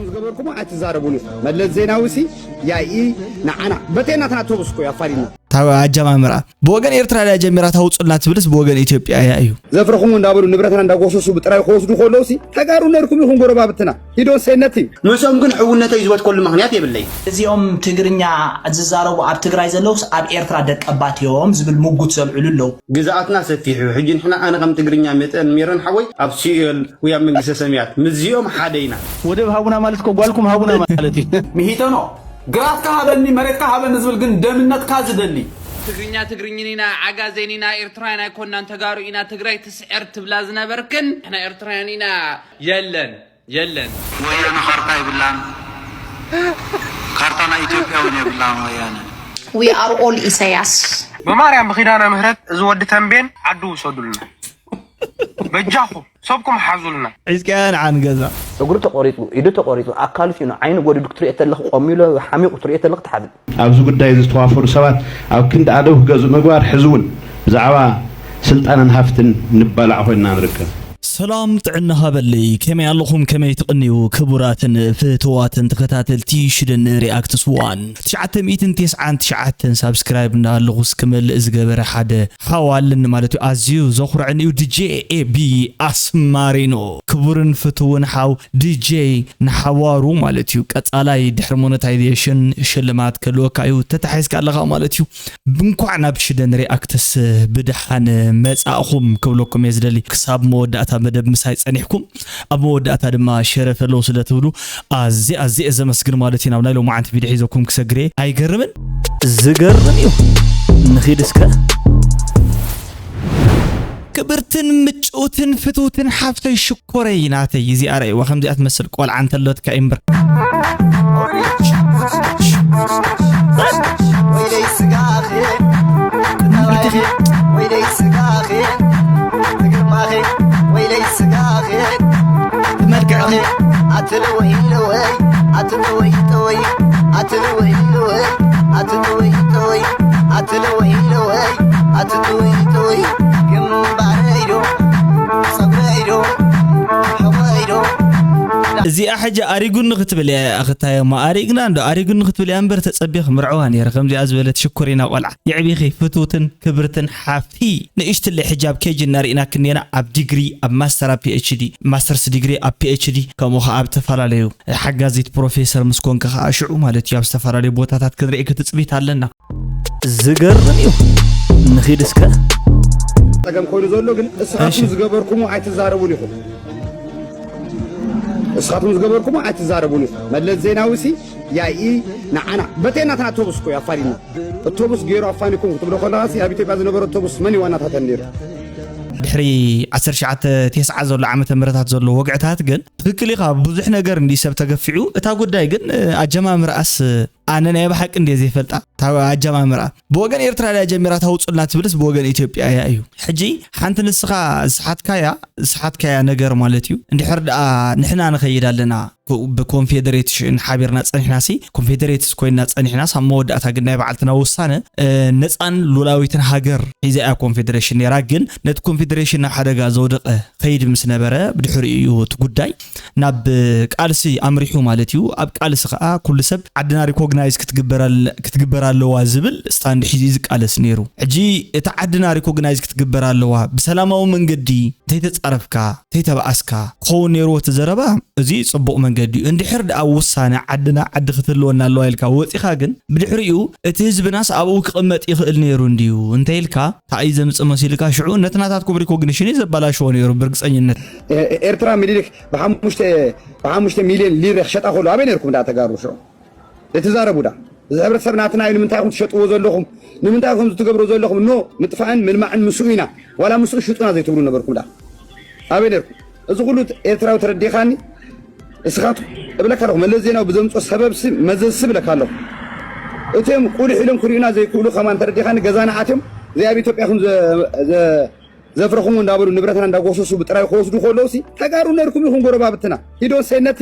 ዝገበርኩሞ ኣይትዛረቡን ኢኹም። መለስ ዜናዊ ሲ ያኢ ንዓና በቴና ተናተብስ እኮ ኣፋሊና። ታው ኣጀማምራ ብወገን ኤርትራ ድያ ጀሚራ ታውፅልና ትብልስ ብወገን ኢትዮጵያ እያ እዩ። ዘፍረኹም እንዳበሉ ንብረትና እንዳጎሰሱ ብጥራይ ክወስዱ ከለውሲ ተጋሩ ነርኩም ኢኹም ጎረባብትና። ሂዶ ሰነቲ ምስኦም ግን ሕውነተይ ዝበትከሉ ምኽንያት የብለይ። እዚኦም ትግርኛ ዝዛረቡ ኣብ ትግራይ ዘለውስ ኣብ ኤርትራ ደቀባት እዮም ዝብል ምጉት ዘልዕሉ ኣለዉ። ግዝኣትና ሰፊሑ ሕጂ ንሕና ኣነ ከም ትግርኛ መጠን ሜሮን ሓወይ ኣብ ሲኦል ወይ ኣብ መንግስተ ሰማያት ምስዚኦም ሓደ ኢና። ወደብ ሃቡና ማለት እኮ ጓልኩም ሃቡና ማለት እዩ። ምሂተኖ፣ ግራትካ ሃበኒ መሬትካ ሃበኒ ዝብል ግን ደምነትካ ዝደሊ። ትግርኛ ትግርኝን ኢና፣ ዓጋዜን ኢና፣ ኤርትራውያን ኣይኮናን፣ ተጋሩ ኢና፣ ትግራይ ትስዕር ትብላ ዝነበርክን ንሕና ኤርትራውያን ኢና። የለን፣ የለን። ወያነ ካርታ የብላን። ካርታ ናይ ኢትዮጵያ እውን የብላን ወያነ። We are all ኢሳያስ። ብማርያም ብኪዳነ ምህረት እዚ ወዲ ተንቤን ዓዱ ውሰዱልና። በጃኹም ሰብኩም ሓዙልና። ሒዝካያ ንዓን ገዛ። እግሩ ተቆሪጡ፣ ኢዱ ተቆሪጡ፣ ኣካሉ ስኢኑ፣ ዓይኑ ጎዲዱ ክትሪኦ ተለኽ ቆሚሉ ሓሚቑ ክትሪኦ ተለኽ ትሓዝን። ኣብዚ ጉዳይ እዚ ዝተዋፈሩ ሰባት ኣብ ክንዲ ኣደብ ክገዝኡ ምግባር ሕዚ እውን ብዛዕባ ስልጣንን ሃፍትን ንባላዕ ኮይንና ንርከብ። ሰላም ጥዕና ሃበለይ፣ ከመይ ኣለኹም? ከመይ ትቕንዩ? ክቡራትን ፍትዋትን ተኸታተልቲ ሽደን ሪኣክትስ ዋን፣ ትሽዓተ ሚእትን ተስዓን ትሽዓተን ሳብስክራይብ እንዳኣለኹስ ክመልእ ዝገበረ ሓደ ሓው ኣለኒ ማለት እዩ። ኣዝዩ ዘኹርዐኒ እዩ። ዲጄ ኤቢ ኣስማሪኖ፣ ክቡርን ፍትውን ሓው ዲጄ ንሓዋሩ ማለት እዩ። ቀጻላይ ድሕሪ ሞነታይዜሽን ሽልማት ክህልወካ እዩ፣ ተታሒዝካ ኣለኻ ማለት እዩ። እንኳዕ ናብ ሽደን ሪኣክትስ ብድሓን መጻእኹም ክብለኩም እየ ዝደሊ። ክሳብ መወዳእታ መደብ ምሳይ ጸኒሕኩም፣ ኣብ መወዳእታ ድማ ሸረ ፈለው ስለ ትብሉ ኣዝየ ኣዝየ ዘመስግን ማለት እዩ። ናብ ናይ ሎማዓንቲ ቪድዮ ሒዘኩም ክሰግር እየ። ኣይገርምን? ዝገርም እዩ። ንኺድ እስከ። ክብርትን ምጭውትን ፍትውትን ሓፍተይ ሽኮረይ ናተይ፣ እዚኣ ረእይዋ ከምዚኣ ትመስል ቆልዓ እንተሎትካ እምበር። ወይለይ ስጋኺ፣ ወይለይ ስጋኺ፣ ትግርማኺ፣ ወይለይ ስጋኺ፣ መልክዕኺ። ኣትለወይ ለወይ፣ ኣትለወይ ጠወይ፣ ኣትለወይ ለወይ፣ ኣትለወይ ጠወይ፣ ኣትለወይ ለወይ፣ ኣትለወይ ጠወይ፣ ግንባረይ ዶ፣ ጸጉረይ ዶ፣ ሕቖይ ዶ። እዚኣ ሕጂ ኣሪጉኒ ክትብል እያ፣ ኣኽታዮ እሞ ኣሪግና እንዶ ኣሪጉኒ ክትብል እያ እምበር ተጸቢኽ ምርዕዋ ነይረ። ከምዚኣ ዝበለት ሽኮሪና ቆልዓ የዕቢኺ ፍትውትን ክብርትን ሓፍቲ። ንእሽትለይ ሕጂ ኣብ ኬጂ እናርኢናክን ኔና ኣብ ዲግሪ፣ ኣብ ማስተር፣ ኣብ ፒኤችዲ፣ ማስተርስ ዲግሪ፣ ኣብ ፒኤችዲ፣ ከምኡ ኸዓ ኣብ ዝተፈላለዩ ሓጋዚት ፕሮፌሰር ምስ ኮንኪ ኸዓ ሽዑ ማለት እዩ ኣብ ዝተፈላለዩ ቦታታት ክንርኢኪ ትጽቢት ኣለና። ዝገርም እዩ። ንኺድ እስከ። ጸገም ኮይኑ ዘሎ ግን እስኻትኩም እሺ። ዝገበርኩሞ ኣይትዛረቡን ኢኹም። እስኻትኩም ዝገበርኩሞ ኣይትዛረቡን ኢኹም። መለስ ዜናዊ ሲ ያኢ ንዓና በቴና ተን ኣቶቡስ እኮ እዩ ኣፋኒና። ኣቶቡስ ገይሩ ኣፋኒኩም ክትብሎ ከለኻሲ ኣብ ኢትዮጵያ ዝነበረ ኣቶቡስ መን እዩ ዋናታተን ነይሩ? ድሕሪ ዓሰርተ ትሽዓተ ተስዓ ዘሎ ዓመተ ምህረታት ዘሎ ወግዕታት ግን ትክክል ኢኻ። ብዙሕ ነገር እንዲ ሰብ ተገፊዑ። እታ ጉዳይ ግን ኣጀማምርኣስ ኣነ ናይ ብሓቂ እንድየ ዘይፈልጣ። እታ ኣጀማምርኣ ብወገን ኤርትራ ድያ ጀሚራ ታውፅልና ትብልስ ብወገን ኢትዮጵያ እያ እዩ። ሕጂ ሓንቲ ንስኻ ዝሰሓትካያ ዝሰሓትካያ ነገር ማለት እዩ። እንድሕር ደኣ ንሕና ንኸይድ ኣለና ብ-፣ ብኮንፌደሬሽን ሓቢርና ጸኒሕና ሲ፣ ኮንፌደሬትስ ኮይንና ጸኒሕናስ ኣብ መወዳእታ ግን ናይ ባዕልትና ውሳነ፣ እ፣ ነጻን ሉላዊትን ሃገር ሒዛ እያ ኮንፌደሬሽን ነይራ። ግን ነቲ ኮንፌደሬሽን ናብ ሓደጋ ዘውደቐ ከይድ ምስ ነበረ ብድሕሪኡ እዩ እቲ ጉዳይ ናብ ቃልሲ ኣምሪሑ ማለት እዩ። ኣብ ቃልሲ ከኣ ኩሉ ሰብ ዓድና ሪኮግናይዝ ክትግበር ኣለ-፣ ክትግበር ኣለዋ ዝብል ስታንድ ሒዙ እዩ ዝቃለስ ነይሩ። ሕጂ እቲ ዓድና ሪኮግናይዝ ክትግበር ኣለዋ ብሰላማዊ መንገዲ እንተይተጻረፍካ፣ እንተይተባኣስካ ክኸውን ነይርዎ እቲ ዘረባ። እዚ ጽቡቕ መንገዲ እዩ። እንድሕር ደኣ ውሳነ ዓድና ዓዲ ክትህልወና ኣለዋ ኢልካ ወጺኻ ግን፣ ብድሕሪኡ እቲ ህዝብናስ ኣብኡ ክቕመጥ ይኽእል ነይሩ እንድዩ እንተ ኢልካ፣ እንታይ እዩ ዘምጽእ መሲልካ? ሽዑ ነቲ ናታትኩም ሪኮግኒሽን እዩ ዘባላሽዎ ነይሩ ብርግጸኝነት። ኤ-፣ ኤርትራ ሚኒሊክ ብሓሙሽተ፣ ብሓሙሽተ ሚልዮን ሊረ ክሸጣ ከሎ ኣበይ ነይርኩም ደኣ ተጋሩ ሽዑ? እቲ ዛረቡ ዳ? እዚ ሕብረተሰብ ናትና እዩ፣ ንምንታይ ኢኹም ትሸጥዎ ዘለኹም? ንምንታይ ኢኹም እዚ ትገብሩ ዘለኹም? ኖ፣ ምጥፋእን ምልማዕን ምስኡ ኢና። ዋላ ምስኡ ሽጡና ዘይትብሉ ነበርኩም ዳ? ኣበይ ነርኩም? እዚ ኩሉ ኤርትራዊ ተረዲኻኒ? እስኻትኩም እብለካ ኣለኹ፣ መለስ ዜናዊ ብዘምጾ ሰበብሲ መዘዝሲ እብለካ ኣለኹ። እቶም ቁልሕ ኢሎም ክርእዩና ዘይክእሉ ከማን ተረዲኻኒ፣ ገዛና ኣትዮም፣ እዚ ኣብ ኢትዮጵያ ኢኹም ዘ-፣ ዘ-፣ ዘፍረኹም እንዳበሉ ንብረትና እንዳጎሰሱ ብጥራይ ክወስዱ ከለውሲ ተጋሩ ነርኩም ኢኹም ጎረባብትና። ሂዶ ሰነቲ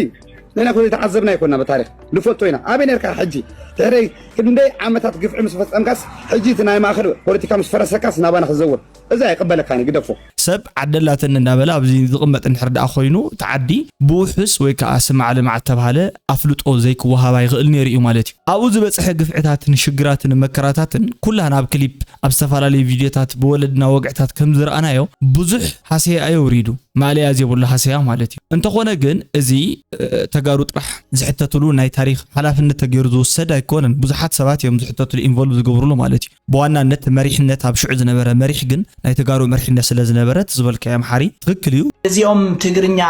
ንሕና እኮ ዘይተዓዘብና ኣይኮና ብታሪኽ። ንፈልጦ ኢና። ኣበይ ነርካ ሕጂ? ድሕሪ ክንደይ ዓመታት ግፍዒ ምስ ፈጸምካስ፣ ሕጂ እቲ ናይ ማእከል ፖለቲካ ምስ ፈረሰካስ ናባና ክዘውር? እዛ ኣይቅበለካን፣ ግደፎ። ሰብ ዓደላትን እንዳበለ ኣብዚ ዝቕመጥ እንድሕር ደኣ ኮይኑ፣ እቲ ዓዲ ብውሑስ ወይ ከዓ ስማዕ ልማዕ እተባሃለ ኣፍልጦ ዘይክወሃባ ይኽእል ነይሩ እዩ ማለት እዩ። ኣብኡ ዝበፅሐ ግፍዕታትን ሽግራትን መከራታትን ኩላ ናብ ክሊፕ ኣብ ዝተፈላለዩ ቪድዮታት ብወለድና ወግዕታት ከም ዝረኣናዮ ብዙሕ ሃሰያ የውሪዱ፣ ማእለያ ዘይብሉ ሃሰያ ማለት እዩ። እንተኾነ ግን እዚ ተጋሩ ጥራሕ ዝሕተትሉ ናይ ታሪኽ ሓላፍነት ተገይሩ ዝውሰድ ኣይኮነን። ብዙሓት ሰባት እዮም ዝሕተትሉ፣ ኢንቮልቭ ዝገብርሉ ማለት እዩ። ብዋናነት መሪሕነት ኣብ ሽዑ ዝነበረ መሪሕ ግን ናይ ተጋሩ መሪሕነት ስለ ዝነበረ እቲ ዝበልካዮ መሓሪ ትኽክል እዩ። እዚኦም ትግርኛ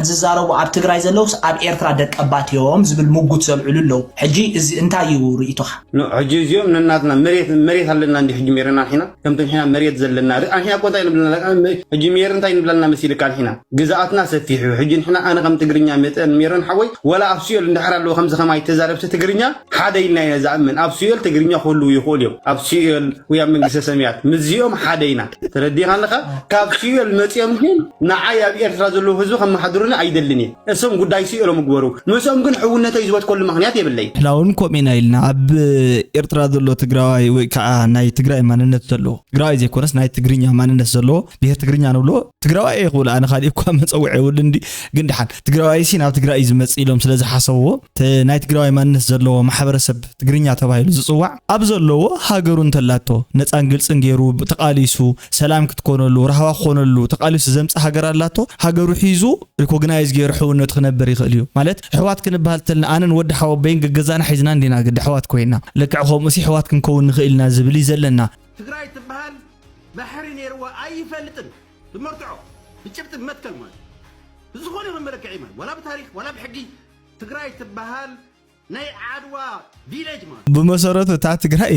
ዝዛረቡ ኣብ ትግራይ ዘለውስ ኣብ ኤርትራ ደቀባት እዮም ዝብል ምጉት ዘልዕሉ ኣለዉ። ሕጂ እዚ እንታይ እዩ ርእይቶኻ? ሕጂ እዚኦም ነናትና መሬት መሬት ኣለና እንዲ ሕጂ ሜርና ንሕና ከምቲ ንሕና መሬት ዘለና ር- ኣንሕና እኮ እንታይ ንብለና ኣለና? ሕጂ ሜር እንታይ ንብለና መሲልካ ንሕና ግዝኣትና ሰፊሑ ሕጂ ንሕና ኣነ ከም ትግርኛ መጠን ሜሮን ሓወይ ወላ ኣብ ሲኦል እንድሕር ኣለዎ ከምዚ ከማይ ተዛረብቲ ትግርኛ ሓደ ኢልና ኢና ዝኣምን ኣብ ሲኦል ትግርኛ ክህልው ይኽእሉ እዮም ኣብ ሲኦል ወይ ኣብ መንግስተ ሰማያት ምስዚኦም ሓደ ኢና ተረዲኻ ኣለኻ ካብ ሲኦል መፂኦም ግን ንዓይ ኣብ ኤርትራ ዘለዉ ህዝቢ ከመሓድሩኒ ኣይደልን እየ እሶም ጉዳይ ሲኦሎም ግበሩ ምስኦም ግን ሕውነተይ ዝበትከሉ ምኽንያት የብለይ ንሕና እውን ከምኡ ኢና ኢልና ኣብ ኤርትራ ዘሎ ትግራዋይ ወይ ከዓ ናይ ትግራይ ማንነት ዘለዎ ትግራዋይ ዘይኮነስ ናይ ትግርኛ ማንነት ዘለዎ ብሄር ትግርኛ ንብሎ ትግራዋይ እየ ክብል ኣነ ካሊእ እኳ መፀውዒ የብሉ እንዲ ግን ድሓን ትግራዋይ ሲ ናብ ትግራይ እዩ ዝመፅእ ኢሎም ስለ ዝሓሰብዎ ናይ ትግራዋይ ማንነት ዘለዎ ማሕበረሰብ ትግርኛ ተባሂሉ ዝፅዋዕ ኣብ ዘለዎ ሃገሩ እንተላቶ ነፃን ግልፅን ገይሩ ተቃሊሱ ሰላም ክትኮነሉ ራህዋ ክኾነሉ ተቃሊሱ ዘምፅእ ሃገር ኣላቶ ሃገሩ ሒዙ ሪኮግናይዝ ገይሩ ሕውነቱ ክነብር ይኽእል እዩ ማለት ሕዋት ክንበሃል ተልና ኣነን ወዲ ሓወበይን ገገዛና ሒዝና እንዲና ግዲ ሕዋት ኮይና ልክዕ ከምኡ ሲ ሕዋት ክንከውን ንኽእል ኢና ዝብል እዩ ዘለና ትግራይ ትበሃል ባሕሪ ነይርዋ ኣይፈልጥን ብመርትዖ ብጭብጢ መትከል ማለት ብዝኾነ ይኹን መለክዒ ማለት ዋላ ብታሪክ ዋላ ብሕጊ ትግራይ ትበሃል ናይ ዓድዋ ቪሌጅ ማለት ብመሰረቱ እታ ትግራይ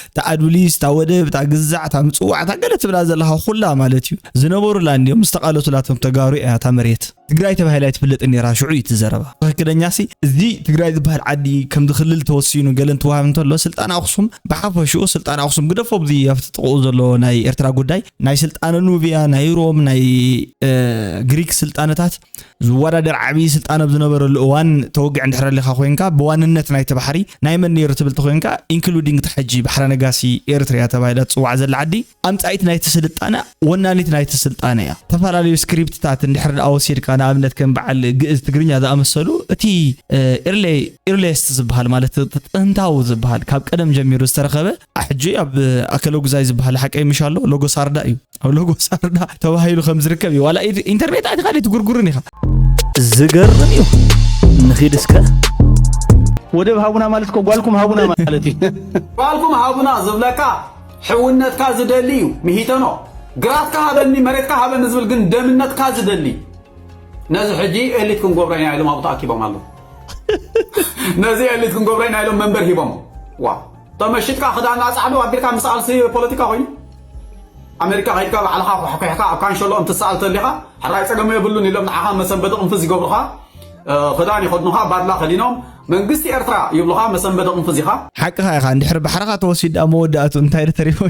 እታ ኣድብሊስ እታ ወደብ እታ ግዛዕ እታ ምፅዋዕ እታ ገለ ትብላ ዘለካ ኩላ ማለት እዩ ዝነበሩላ እንዲዮም ዝተቃለሱላቶም ተጋሩ እያ እታ መሬት ትግራይ ተባሂላ ኣይትፍለጥን ነይራ ሽዑ እዩ እቲ ዘረባ ትኽክለኛ ሲ እዚ ትግራይ ዝበሃል ዓዲ ከምዚ ክልል ተወሲኑ ገለ እንትወሃብ እንተሎ ስልጣን ኣክሱም ብሓፈሽኡ ስልጣን ኣክሱም ግደፎ ብዚ ኣብቲ ጥቕኡ ዘሎ ናይ ኤርትራ ጉዳይ ናይ ስልጣነ ኑብያ ናይ ሮም ናይ ግሪክ ስልጣነታት ዝወዳደር ዓብዪ ስልጣን ኣብ ዝነበረሉ እዋን ተወግዕ እንድሕር ኣሊኻ ኮይንካ ብዋንነት ናይቲ ባሕሪ ናይ መን ነይሩ ትብል ተኮይንካ ኢንክሉዲንግ ተሐጂ ባሕረ ነጋሲ ኤርትርያ ተባሂላ ትፅዋዕ ዘላ ዓዲ ኣምፃኢት ናይቲ ስልጣነ ወናኒት ናይቲ ስልጣነ እያ ዝተፈላለዩ ስክሪፕትታት እንድሕር ደኣ ወሲድካ ንኣብነት ከም በዓል ግእዝ ትግርኛ ዝኣመሰሉ እቲ ኢርሌስት ዝበሃል ማለት ጥንታዊ ዝበሃል ካብ ቀደም ጀሚሩ ዝተረኸበ ሕጂ ኣብ ኣከለጉዛይ ዝበሃል ሓቀይ ምሽ ኣሎ ሎጎሳርዳ እዩ ኣብ ሎጎሳርዳ ተባሂሉ ከም ዝርከብ እዩ ዋላ ኢንተርኔት ኣቲኻ ትጉርጉርን ኢኻ ዝገርም እዩ ንኺድ እስከ ወደብ ሃቡና ማለት እኮ ጓልኩም ሃቡና ማለት እዩ። ጓልኩም ሃቡና ዝብለካ ሕውነትካ ዝደሊ እዩ። ምሂተኖ ግራትካ ሃበኒ መሬትካ ሃበኒ ዝብል ግን ደምነትካ ዝደሊ እዩ። ነዚ ሕጂ ኤሊት ክንገብሮ ኢና ኢሎም ኣብኡ ተኣኪቦም ኣለዉ። ነዚ ኤሊት ክንገብሮ ኢና ኢሎም መንበር ሂቦም። ዋ ተመሽጥካ ክዳን ኣጻዕዶ ኣቢልካ ምስ ኣልሲ ፖለቲካ ኮይኑ ኣሜሪካ ከይድካ ባዕልኻ ኳሕኳሕካ ኣብ ካንሸሎኦም ትሰኣል ተሊኻ ሕራይ ጸገም የብሉን ኢሎም ንዓኻ መሰንበዲ ቅንፍዝ ይገብሩኻ። ክዳን ይኸድኑኻ ባድላ ከዲኖም መንግስቲ ኤርትራ ይብሉኻ መሰንበዲ ቅንፍዝ ኢኻ። ሓቅኻ ኢኻ እንድሕር ባሕርኻ ተወሲዱ ኣብ መወዳእቱ እንታይ ዶ ተሪፎ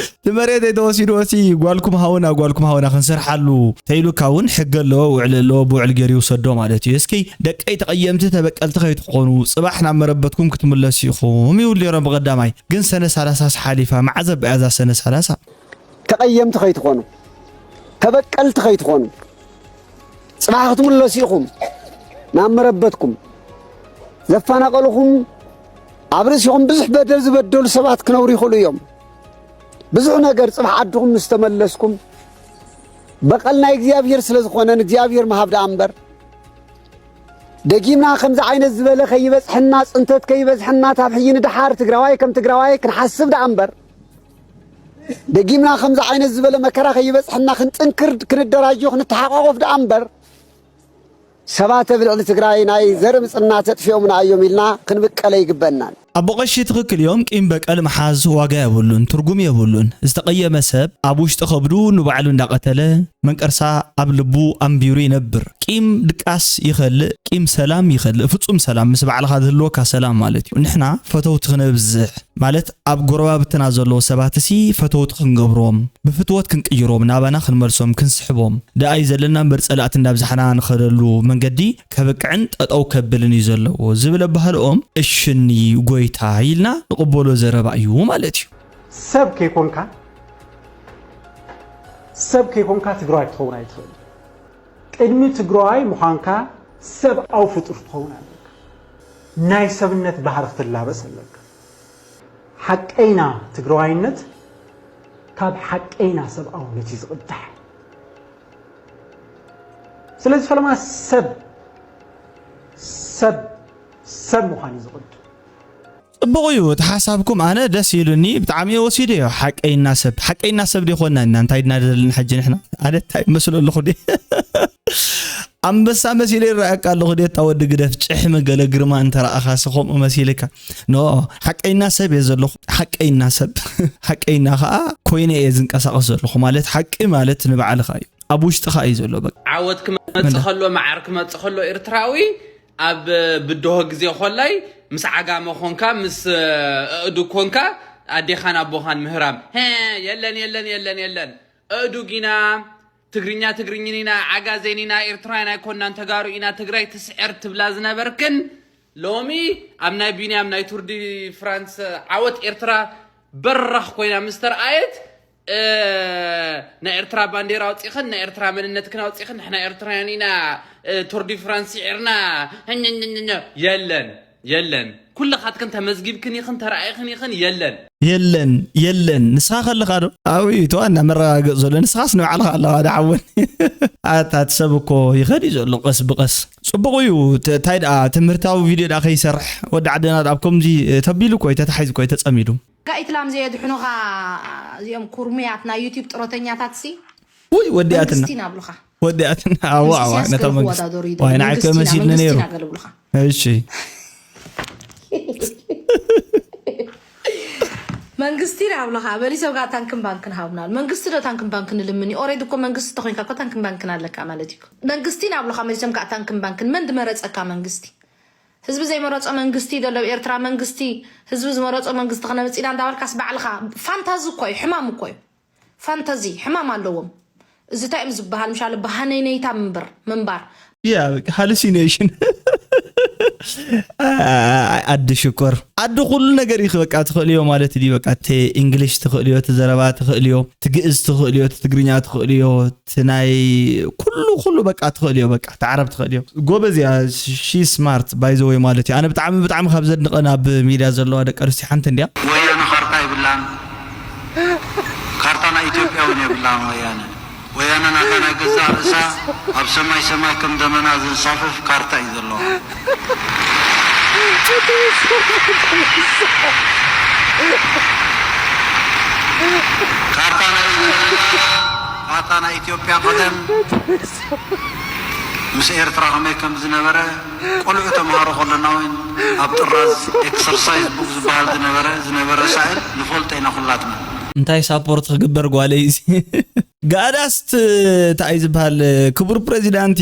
እቲ መሬተይ ተወሲዱ ወሲ ጓልኩም ሃውና ጓልኩም ሃውና ክንሰርሓሉ ተይሉካ እውን ሕጊ ኣለዎ ውዕሊ ኣለዎ ብውዕል ገይሩ ይውሰዶ ማለት እዩ እስኪ ደቀይ ተቐየምቲ ተበቀልቲ ከይትኾኑ ጽባሕ ናብ መረበትኩም ክትምለሱ ኢኹም ይብሉ ነይሮም ብቐዳማይ ግን ሰነ ሰላሳ ሓሊፋ መዓዘ በያ እዛ ሰነ ሰላሳ ተቐየምቲ ከይትኾኑ ተበቀልቲ ከይትኾኑ ፅባሕ ክትምለሱ ኢኹም ናብ መረበትኩም ዘፈናቐልኹም ኣብ ርእሲኹም ብዙሕ በደል ዝበደሉ ሰባት ክነብሩ ይኽእሉ እዮም ብዙሕ ነገር ፅባሕ ዓድኹም ምስ ተመለስኩም በቐል ናይ እግዚኣብሔር ስለ ዝኾነ ንእግዚኣብሔር ምሃብ ደኣ እምበር ደጊምና ከምዚ ዓይነት ዝበለ ከይበፅሐና ፅንተት ከይበፅሐና ታብ ሕጂ ንደሓር ትግራዋይ ከም ትግራዋይ ክንሓስብ ደኣ እምበር ደጊምና ከምዚ ዓይነት ዝበለ መከራ ከይበፅሐና ክንጥንክር ክንደራጆ ክንተሓቋቆፍ ደኣ እምበር ሰባት ኣብ ልዕሊ ትግራይ ናይ ዘርኢ ምፅና ተጥፊኦምና እዮም ኢልና ክንብቀል ኣይግበእናን። ኣቦ ቀሺ ትኽክል እዮም። ቂም በቀል ምሓዝ ዋጋ የብሉን፣ ትርጉም የብሉን። ዝተቐየመ ሰብ ኣብ ውሽጢ ከብዱ ንባዕሉ እንዳቐተለ መንቀርሳ ኣብ ልቡ ኣንቢሩ ይነብር። ቂም ድቃስ ይኸልእ፣ ቂም ሰላም ይኸልእ። ፍጹም ሰላም ምስ ባዕልኻ ዝህልወካ ሰላም ማለት እዩ። ንሕና ፈተውቲ ክነብዝሕ ማለት ኣብ ጎረባብትና ዘለዉ ሰባትሲ ፈተውቲ ክንገብሮም፣ ብፍትወት ክንቅይሮም፣ ናባና ክንመልሶም፣ ክንስሕቦም ደኣይ ዘለና እምበር ጸላእቲ እንዳብዛሕና ንኸደሉ መንገዲ ከብቅዕን ጠጠው ከብልን እዩ ዘለዎ ዝብል ኣባህልኦም እሽኒ ጎይታ ኢልና ንቕበሎ ዘረባ እዩ ማለት እዩ። ሰብ ከይኮንካ ሰብ ከይኮንካ ትግራዋይ ክትኸውን ኣይትኽእል። ቅድሚ ትግራዋይ ምዃንካ ሰብኣዊ ፍጡር ትኸውን ኣለካ። ናይ ሰብነት ባህሪ ክትላበስ ኣለካ። ሓቀይና ትግራዋይነት ካብ ሓቀይና ሰብኣውነት እዩ ዝቕዳሕ። ስለዚ ፈለማ ሰብ ሰብ ሰብ ምዃን እዩ ዝቕድም። ጽቡቕ እዩ እቲ ሓሳብኩም፣ ኣነ ደስ ኢሉኒ ብጣዕሚ እየ ወሲደዮ። ሓቀይና ሰብ ሓቀይና ሰብ ዶ ይኾንና ኢና? እንታይ ድና ዘለና ሕጂ ንሕና? ኣነ እንታይ መስሎ ኣለኹ ዲ ኣንበሳ መሲለ ይረኣየካ ኣለኹ ዲ እታ ወዲ ግደፍ ጭሕሚ ገለ ግርማ እንተረኣኻሲ ከምኡ መሲልካ። ኖ ሓቀይና ሰብ እየ ዘለኹ። ሓቀይና ሰብ ሓቀይና ኸኣ ኮይነ እየ ዝንቀሳቐስ ዘለኹ። ማለት ሓቂ ማለት ንባዕልኻ እዩ፣ ኣብ ውሽጥኻ እዩ ዘሎ። በቃ ዓወት ክመጽእ ከሎ መዓር ክመጽእ ከሎ ኤርትራዊ ኣብ ብድሆ ግዜ ኮላይ ምስ ዓጋመ ኮንካ ምስ ኣእዱግ ኮንካ ኣዴኻን ኣቦኻን ምህራም ሀ የለን የለን የለን የለን ኣእዱግ ኢና ትግርኛ ትግርኝን ኢና ዓጋዜን ኢና ኤርትራውያን ኣይኮናን ተጋሩ ኢና ትግራይ ትስዕር ትብላ ዝነበርክን ሎሚ ኣብ ናይ ቢንያም ናይ ቱር ዲ ፍራንስ ዓወት ኤርትራ በራኽ ኮይና ምስ ተርኣየት ናይ ኤርትራ ባንዴራ ኣውፂኽን ናይ ኤርትራ መንነትክን ኣውፂኽን ንሕና ኤርትራውያን ኢና ቱር ዲ ፍራንስ ስዒርና የለን የለን ኩልኻትክን ተመዝጊብክን ኢኽን ተራኢኽን ኢኽን የለን የለን የለን ንስኻ ከለኻ ዶ ኣብዩ ተዋ እንዳመረጋገጽ ዘሎ ንስኻስ ንባዕልኻ ኣለኻ ዶ ሓወን ኣታት ሰብ እኮ ይኸድ እዩ ዘሎ ቀስ ብቀስ ጽቡቕ እዩ እንታይ ደኣ ትምህርታዊ ቪድዮ ደኣ ከይሰርሕ ወዲ ዓድና ኣብ ከምዚ ተቢሉ እኮ እዩ ተታሒዙ እኮ እዩ ተጸሚዱ ጋኢት ላም ዘየድሕኑኻ እዚኦም ኩርሙያት ናይ ዩቲብ ጥሮተኛታት ሲ ውይ ወዲኣትና መንግስቲ ናብሉኻ ወዲኣትና ኣዋ ኣዋ ነታ መንግስቲ ዋይ ንዓይ ከመሲልኒ ነይሩ እሺ መንግስቲ ናብሉኻ መሊሶም ከዓ ታንክን ባንክን ሃቡና መንግስቲ ዶ ታንክን ባንክን ንልምን እዩ ኦሬድ እኮ መንግስቲ ተኮይንካ እኮ ታንክን ባንክን ኣለካ ማለት እዩ መንግስቲ ናብሉኻ መሊሶም ከዓ ታንክን ባንክን መን ድመረፀካ መንግስቲ ህዝቢ ዘይመረፆ መንግስቲ ደሎ ኤርትራ መንግስቲ ህዝቢ ዝመረፆ መንግስቲ ክነምፅእ ኢና እንዳበልካስ ባዕልካ ፋንታዚ እኮ እዩ ሕማም እኮ እዩ ፋንታዚ ሕማም ኣለዎም እዚ እንታይ እዮም ዝበሃል ምሻለ ብሃነይነይታ ምንበር ምንባር ሃሉሲኔሽን ኣዲ ሽኮር ኣዲ ኩሉ ነገር እዩ በቃ ትኽእልዮ ማለት እዩ በቃ ተ እንግሊሽ ትኽእልዮ ትዘረባ ትኽእልዮ ትግእዝ ትኽእልዮ ትግርኛ ትኽእልዮ ናይ ኩሉ ኩሉ በቃ ትኽእልዮ በቃ ተዓረብ ትኽእልዮ ጎበዝ እያ ሺ ስማርት ባይዘወይ ማለት እዩ ኣነ ብጣዕሚ ብጣዕሚ ካብ ዘድንቐን ኣብ ሚድያ ዘለዋ ደቂ ኣንስትዮ ሓንቲ እንድያ ወያነ ካርታ ይብላን ካርታ ናይ ኢትዮጵያ እውን የብላን ወያነ ወያነ ናታ ናይ ገዛእ ርእሳ ኣብ ሰማይ ሰማይ ከም ደመና ዘንሳፍፍ ካርታ እዩ ዘለዋ። ካርታ ናይ ኢትዮጵያ ቀደም ምስ ኤርትራ ከመይ ከም ዝነበረ ቆልዑ ተምሃሮ ከለና እውን ኣብ ጥራዝ exercise book ዝበሃል ዝነበረ ዝነበረ ሳእል ንፈልጦ ኢና ኩላትና። እንታይ ሳፖርት ክግበር ጓለይ እዚ ጋዳስት እንታይ ዝበሃል ክቡር ፕሬዚዳንቲ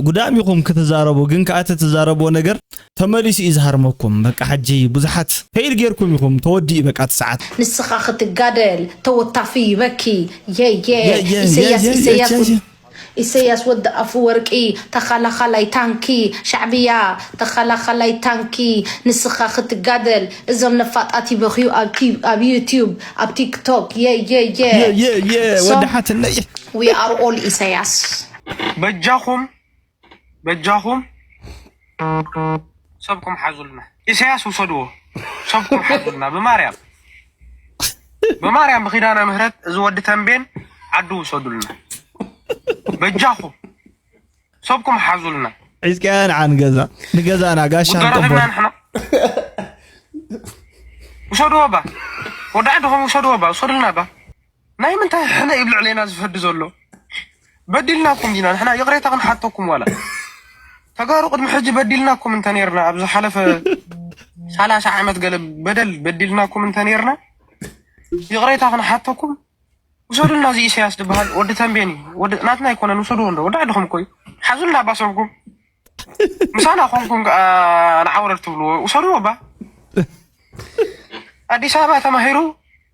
ጉዳም ኢኹም ክትዛረቡ ግን ከዓ እቲ ትዛረብዎ ነገር ተመሊሱ እዩ ዝሃርመኩም በቃ ሕጂ ብዙሓት ፌል ጌርኩም ኢኹም ተወዲኡ በቃ እቲ ሰዓት ንስኻ ክትጋደል ተወታፊ ይበኪ የየ ኢሰያስ ኢሰያስ ኢሰያስ ወዲ ኣፉ ወርቂ ተኻላኻላይ ታንኪ ሻዕብያ ተኻላኻላይ ታንኪ ንስኻ ክትጋደል እዞም ነፋጣት ይበኽዩ ኣብ ዩቲዩብ ኣብ ቲክቶክ የየየ ወዲ ሓትነይ we are all ኢሳያስ በጃኹም በጃኹም ሰብኩም ሓዙልና ኢሳያስ ውሰድዎ ሰብኩም ሓዙልና ብማርያም ብማርያም ብኪዳነ ምህረት እዚ ወዲ ተንቤን ዓዱ ውሰዱልና በጃኹም ሰብኩም ሓዙልና ሒዝቅያ ንዓ ንገዛ ንገዛና ጋሻ ንጠቦ ውሰድዎ ባ ወዲ ዓድኹም ውሰድዎ ባ ውሰዱልና ባ ናይ ምንታይ ሕነ እዩ ልዕሌና ዝፈዲ ዘሎ በዲልናኩም ዲና ንሕና ይቕሬታ ክንሓተኩም ዋላ ተጋሩ ቅድሚ ሕጂ በዲልናኩም እንተ ነርና ኣብ ዝሓለፈ ሰላሳ ዓመት ገለ በደል በዲልናኩም እንተ ነርና፣ ይቕሬታ ክንሓተኩም፣ ውሰዱልና። እዚ ኢሳያስ ዝበሃል ወዲ ተንቤን እዩ። ወዲ ናትና ኣይኮነን፣ ውሰድዎ እንዶ፣ ወዲ ዓድኹም እኮ እዩ። ሓዙልና ኣባሰብኩም። ምሳና ኮንኩም ከኣ ንዓወረድ ትብልዎ፣ ውሰድዎ እባ። ኣዲስ ኣበባ ተማሂሩ፣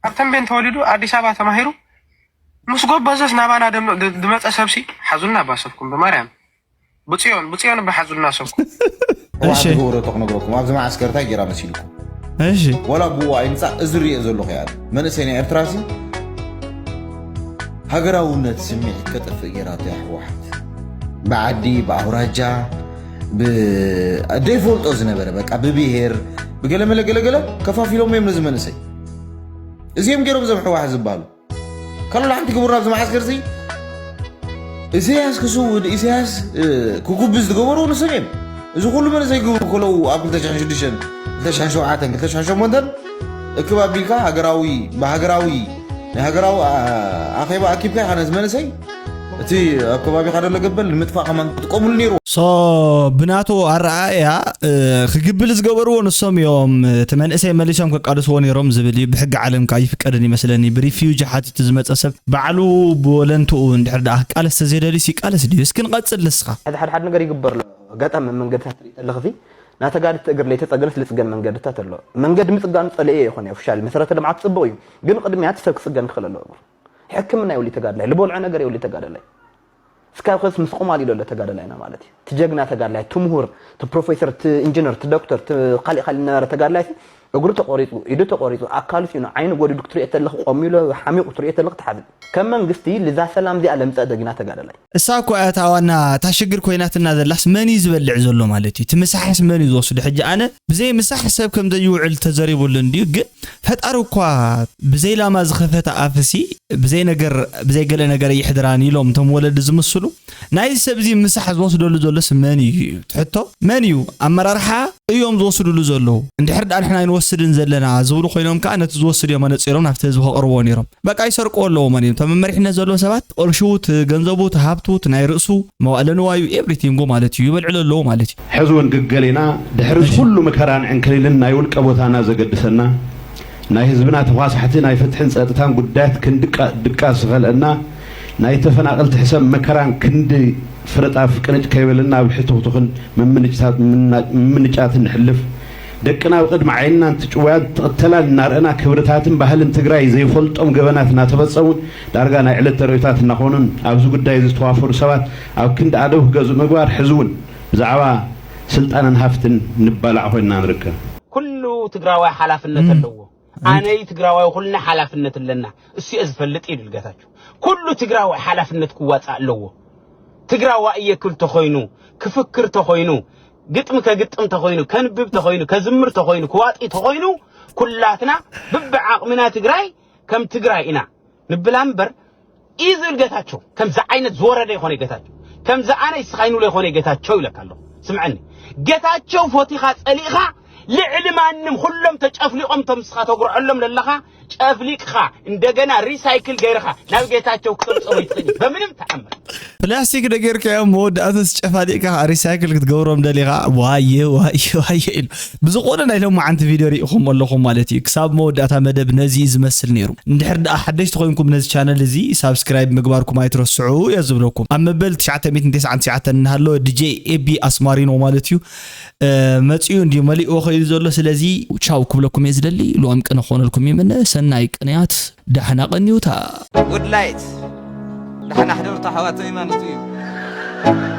ኣብ ተንቤን ተወሊዱ፣ ኣዲስ ኣበባ ተማሂሩ፣ ምስ ጎበዘስ ናባና ደም-፣ ድ-፣ ድመጸ ሰብሲ፣ ሓዙልና ኣባሰብኩም፣ ብማርያም። ብጽዮን፣ ብጽዮን እባ ሓዙልና ሰብኩም። እሺ። እዋን ትግብሮ ተኽነግረኩም፣ ኣብዚ መዓስከር እንታይ ጌራ መሲልኩም? እሺ። ወላ ብኡ ኣይምጻእ፣ እዚ ርእዮ ዘለኹ እያ። መንእሰይ ናይ ኤርትራሲ ሃገራውነት ስምዒት ከጠፍእ ጌራቶ እያ ህወሓት። ብዓዲ፣ ብኣውራጃ፣ ብ-፣ ደይፈልጦ ዝነበረ፣ በቃ፣ ብብሄር፣ ብገለመለ ገለገለ ከፋፊሎም እዮም ነዚ መንእሰይ። እዚኦም ገይሮም እዞም ህወሓት ዝበሃሉ። ካልእ ሓንቲ ግብሩ ኣብዚ መዓስከር እዚ ኢሳያስ ክስውድ፣ ኢሳያስ፣ እ፣ ክጉብዝ ዝገበሩ ንሶም እዮም። እዚ ኩሉ መንእሰይ ግብሩ ከለዉ ኣብ ክልተ ሽሕን ሽዱሽተን፣ ክልተ ሽሕን ሸውዓተን፣ ክልተ ሽሕን ሸሞንተን እክብ ኣቢልካ ሃገራዊ፣ ብሃገራዊ፣ ናይ ሃገራዊ፣ ኣ-፣ ኣኼባ ኣኪብካ ኢኻ ነዚ መንእሰይ እቲ ኣብ ከባቢኻ ዘሎ ገበል ንምጥፋእ ከማን ክጥቀሙሉ ነይሩ። ሶ ብናቱ ኣረኣእያ፣ እ፣ ክግብል ዝገበርዎ ንሶም እዮም። እቲ መንእሰይ መሊሶም ከቃልስዎ ነይሮም ዝብል እዩ። ብሕጊ ዓለም ከኣ ይፍቀድን ይመስለኒ። ብሪፊውጂ ሓቲቱ ዝመጸ ሰብ ባዕሉ ብወለንትኡ እንድሕር ደኣ ክቃለስ ተዘይደልዩስ ይቃለስ ድዩ? እስኪ ንቐጽል ንስኻ። ሓደ ሓደ ሓደ ነገር ይግበር ኣሎ። ኣጋጣሚ መንገድታት ትርኢ ተለኽሲ፣ ናተጋድቲ እግር ለይተጸገነስ ልጽገን መንገድታት ኣሎ። መንገዲ ምጽጋኑ ጸለኤ ይኾነ ኦፊሻል መሰረተ ልምዓት ጽቡቕ እዩ። ግን ቅድሚያ እቲ ሰብ ክጽገን ክኽእል ኣለዎ። ሕክምና የብሉ ተጋድላይ፣ ልበልዖ ነገር የብሉ ተጋድላይ። እስካብ ኸስ ምስ ቁማል ኢሉ ኣሎ ተጋዳላይና ማለት እዩ። እቲ ጀግና ተጋዳላይ፣ እቲ ምሁር፣ እቲ ፕሮፌሰር፣ እቲ ኢንጂነር፣ እቲ ዶክተር፣ እቲ ካሊእ ካሊእ ነበረ ተጋዳላይ እግሩ ተቆሪጹ፣ ኢዱ ተቆሪጹ፣ ኣካሉ ሲኑ፣ ዓይኑ ጎዲዱ ክትሪኦ ተለኽ ቆሚሉ ሓሚቑ ክትሪኦ ተለኽ ትሓዝን። ከም መንግስቲ ልዛ ሰላም እዚኣ ለምጸ ጀግና ተጋዳላይ። እሳ እኮ እያ እታ ዋና እታ ሽግር ኮይናትና ዘላስ መን እዩ ዝበልዕ ዘሎ ማለት እዩ? እቲ ምሳሕስ መን እዩ ዝወስዶ? ሕጂ ኣነ ብዘይ ምሳሕ ሰብ ከም ዘይውዕል ተዘሪቡሉ እንድዩ፣ ግን ፈጣሪ እኳ ብዘይ ላማ ዝኸፈተ ኣፍሲ ብዘይ ነገር፣ ብዘይ ገለ ነገር የሕድራን ኢሎም እቶም ወለዲ ዝምስሉ። ናይዚ ሰብ እዚ ምሳሕ ዝወስደሉ ዘሎስ መን እዩ? ትሕቶ መን እዩ? ኣመራርሓ እዮም ዝወስድሉ ዘለዉ። እንድሕር ደኣ ንሕና ኣይንወስድን ዘለና ዝብሉ ኮይኖም ከኣ ነቲ ዝወስድ እዮም ኣነጺሮም ናብቲ ህዝቢ ከቕርብዎ ነይሮም። በቃ ይሰርቅዎ ኣለዎ ማለት እዮም። እቶም መመሪሕነት ዘለዎም ሰባት ቅርሹ፣ እቲ ገንዘቡ፣ እቲ ሃብቱ፣ እቲ ናይ ርእሱ፣ መዋእለ ንዋዩ፣ ኤቭሪቲንጉ ማለት እዩ፣ ይበልዕሉ ኣለዎ ማለት እዩ። ሕዚ እውን ግገሌና ድሕሪ እዚ እሺ። ኩሉ መከራን ዕንክሊልን ናይ ውልቀ ቦታና ዘገድሰና፣ ናይ ህዝብና ተኳሳሕቲ ናይ ፍትሕን ጸጥታን ጉዳያት ክንድቃ-፣ ድቃስ ዝኸልአና፣ ናይ ተፈናቐልቲ ሕሰም መከራን ክንዲ ፍረጣፍ ቅንጭ ከይበለና ኣብ ሕቱኽቱኽን ምምንጭታት-፣ ምና-፣ ምምንጫትን ንሕልፍ። ደቅና ብቅድሚ ዓይንና እንትጭወያን እንትቕተላን እናረኣና ክብርታትን ባህልን ትግራይ ዘይፈልጦም ገበናት እናተፈጸሙን ዳርጋ ናይ ዕለት ተርእዮታት እናኾኑን ኣብዚ ጉዳይ ዝተዋፈሩ ሰባት ኣብ ክንዲ ኣደብ ክገዝኡ ምግባር ሕዚ እውን ብዛዕባ ስልጣንን ሃፍትን ንባላዕ ኮይንና ንርከብ። ኩሉ ትግራዋይ ሓላፍነት እም። ኣለዎ። ኣነይ ትግራዋይ ኩልና ሓላፍነት ኣለና። እሱ እየ ዝፈልጥ ኢሉ ጌታቸው። ኩሉ ትግራዋይ ሓላፍነት ክዋፃእ ኣለዎ። ትግራዋይ እየክል ተኾይኑ፣ ክፍክር ተኾይኑ፣ ግጥሚ ከግጥም ተኾይኑ፣ ከንብብ ተኾይኑ፣ ከዝምር ተኾይኑ፣ ክዋጢ ተኾይኑ፣ ኩላትና ብብዓቕምና ትግራይ ከም ትግራይ ኢና ንብላ እምበር፣ እዩ ዝብል ጌታቸው። ከምዚ ዓይነት ዝወረደ ይኾነ ጌታቸው። ከምዚ ኣነ ይስኻይኑሎ ይኾነ ጌታቸው ኢለካ ኣለኹ። ስምዐኒ። ጌታቸው ፎቲኻ ጸሊእኻ ልዕሊ ማንም ኩሎም ተጨፍሊቖም ቶም ንስኻ ተጉርዐሎም ዘለኻ ጨፍሊቕኻ እንደገና ሪሳይክል ገይርኻ ናብ ጌታቸው ክተምጽኦ ይትኽእል እዩ። በምንም ተኣምር። ፕላስቲክ ደጌርካዮ መወዳእታስ ጨፋሊቕካ ሪሳይክል ክትገብሮም ደሊኻ ዋየ፣ ዋየ፣ ዋየ ኢሉ። ብዝኾነ ናይ ሎማዓንቲ ቪድዮ ሪኢኹም ኣለኹም ማለት እዩ። ክሳብ መወዳእታ መደብ ነዚ እዩ ዝመስል ነይሩ። እንድሕር ደኣ ሓደሽቲ ኮይንኩም ነዚ ቻነል እዚ ሳብስክራይብ ምግባርኩም ኣይትረስዑ እየ ዝብለኩም። ኣብ መበል ትሽዓተ ሚእትን ተስዓን ትሽዓተን እናሃለወ ዲጄ ኤቢ ኣስማሪኖ ማለት እዩ፣ እ፣ መጺኡ እንድዩ መሊእዎ ከይዱ ዘሎ። ስለዚ ቻው ክብለኩም እየ ዝደሊ። ልዋም ቅነ ክኾነልኩም ይምነ። ሰናይ ቅንያት፣ ዳሕና ቀንዩታ። ጉድ ላይት፣ ዳሕና ሕደሩታ ኣሕዋተይ ማለት እዩ።